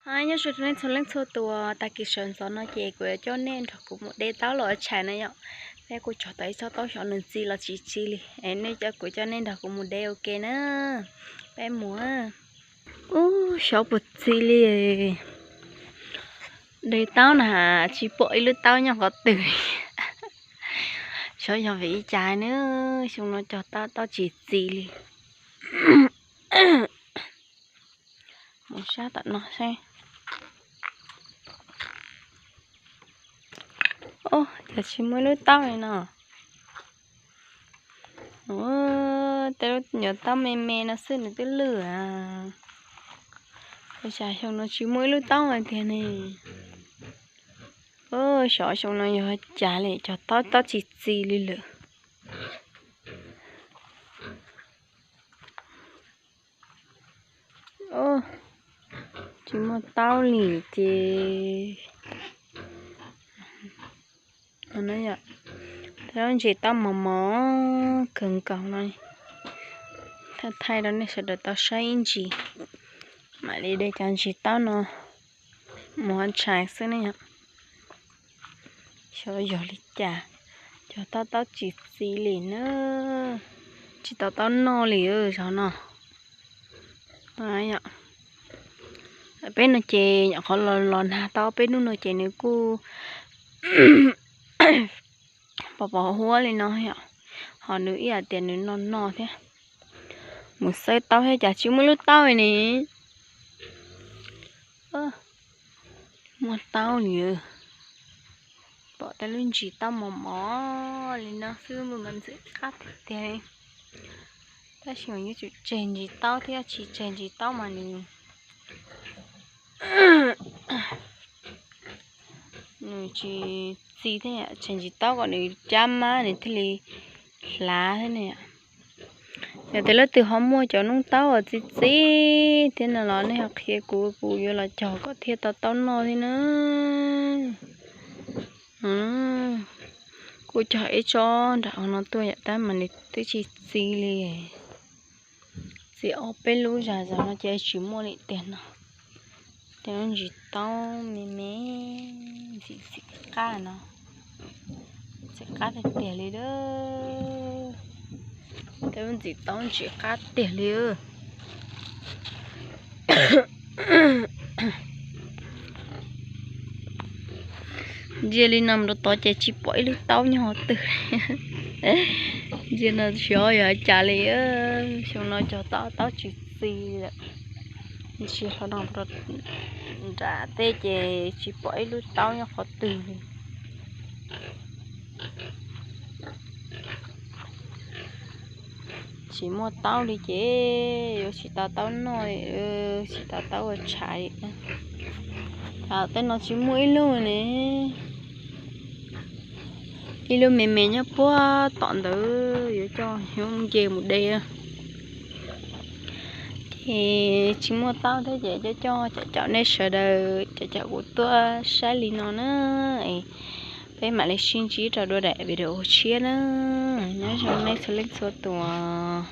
Nyob zoo nej txhua leej txhua tus, tag kis sawv ntxov no ces kuv yuav coj nej nrog kuv mus de taub los tshais na yom. Peb kuj cog tau ib tsob taub xyov nws txi los tsis txi li es nej coj kuv coj nej nrog kuv mus de ua ke na. Peb mus. Ub, xyov puas txi li. De taub na, tsis pom ib lub taub nyob qhov twg li. Xyov yog vim li cas na, xyoo no cog taub taub tsis txi li. Mus sab tom no seb. Ub, cas tsis muaj ib lub taub li no. Tej lub nyuam taub me me no xwb nws twb lwj a. Ua cas xyoo no tsis muaj ib lub taub li tiag ne. Xyov xyoo no yog cas li cog taub taub tsis txi li lawm. Tsis muaj taub li ces, o, lub ntsis taub mos mos kawg nkaus no. Thaij thaij rau nej sawv daws tau saib ib ntsis. Mam li de cov ntsis taub no mus ua tshais xwb ne yom. Xyov yog li cas, cog taub taub tsis txi li na. Tsis tau taub noj li zog no. Peb no ces nyuam qhuav los los nag tau peb hnub no ces nws kuj pos pos huab li no yom. Ho nws ib yam tias nws no no thiab. Mus xawb taub thiab cas tsis muaj lub taub li ne. Muaj taub li. Pom tej lub ntsis taub mos mos li no xwb mas ntxim qab tiag tiag li. Tab sis mas yuav tsum tseg ntsis taub thiab, tsis tseg ntsis taub mas nws, nws tsis txi thiab, tseg ntsis taub kom nws cab mab nws thiaj li hlav thiab ne. Yog tias leej twg ho muaj cov noob taub uas txi txi thiab no los nej ho qhia kuv, kuv yuav los cog kom thiaj tau taub noj thiab na. Kuv cog ib tsob nram no tuaj yom, tab mas nws twb tsis txi li. Txi ob peb lub zag zog no ces tsis muaj li tiag no. Tej lub ntsis taub me me ntxim ntxim qab no, ntxim qab tiag tiag li. Tej lub ntsis taub ntxim qab tiag li. Ntsia li no rau tod ces tsis pom ib lub taub nyob qhov twg. Ntsia no xyov yog cas li, xyoo no cog taub taub tsis txi lawm. Ntsia hlo no rau nram tej ces tsis pom ib lub taub nyob qhov twg li. Tsis muaj taub li ces yuav tsis tau taub noj, tsis tau taub ua tshais li. Tej no tsis muaj ib lub ne. Ib lub me me nyob puag tom ntawd yuav coj nce mus de. Ces tsis muaj taub thiab ces coj coj caum caum nej sawv daws, caum caum kuv tuaj saib li no na. Peb mam li sib ntsib rau dua daim video tshiab na. Nyob zoo nej txhua leej txhua tus.